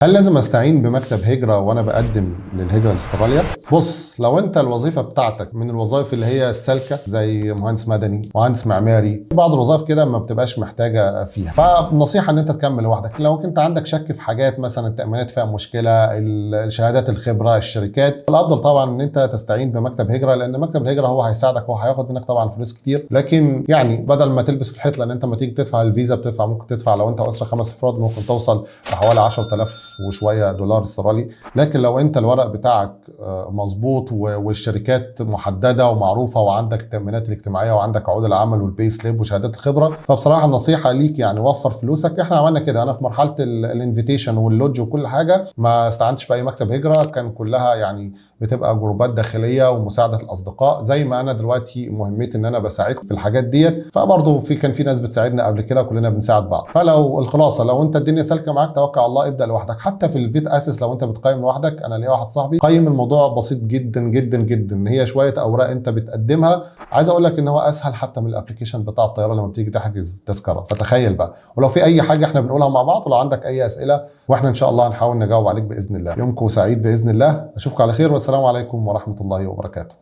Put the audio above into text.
هل لازم استعين بمكتب هجرة وانا بقدم للهجرة لاستراليا؟ بص، لو انت الوظيفة بتاعتك من الوظائف اللي هي السالكة زي مهندس مدني، مهندس معماري، بعض الوظائف كده ما بتبقاش محتاجة فيها، فنصيحة ان انت تكمل لوحدك. لو انت عندك شك في حاجات مثلا التأمينات فيها مشكلة، الشهادات الخبرة، الشركات، الافضل طبعا ان انت تستعين بمكتب هجرة، لان مكتب الهجرة هو هيساعدك، هو هياخد منك طبعا فلوس كتير، لكن يعني بدل ما تلبس في الحيط، لان انت ما تيجي تدفع الفيزا بتدفع، ممكن تدفع لو انت اسرة 5 افراد ممكن توصل لحوالي 10,000 وشوية دولار استرالي. لكن لو انت الورق بتاعك مظبوط والشركات محددة ومعروفة وعندك التامينات الاجتماعية وعندك عقود العمل وال pay slip وشهادات الخبرة، فبصراحة النصيحة ليك يعني وفر فلوسك. احنا عملنا كده، انا في مرحلة ال invitation وال lodge وكل حاجة ما استعنتش باي مكتب هجره، كان كلها يعني بتبقى جروبات داخلية ومساعدة الاصدقاء، زي ما انا دلوقتي مهمتي ان انا بساعدكم في الحاجات ديت، فبرضه كان في ناس بتساعدنا قبل كده، كلنا بنساعد بعض. فلو الخلاصة، لو انت الدنيا سالكة معاك توكل على الله، ابدا لوحدك. حتى في ال VETASSESS لو انت بتقيم لوحدك، انا ليا واحد صاحبي قيم، الموضوع بسيط جدا جدا جدا، هي شوية اوراق انت بتقدمها. عايز اقول لك ان هو اسهل حتى من ال application بتاع الطيارة لما بتيجي تحجز تذكره، فتخيل بقى. ولو في اي حاجة احنا بنقولها مع بعض، ولو عندك اي اسئلة واحنا ان شاء الله هنحاول نجاوب عليك باذن الله. يومكم سعيد باذن الله، اشوفكم على خير، والسلام عليكم ورحمة الله وبركاته.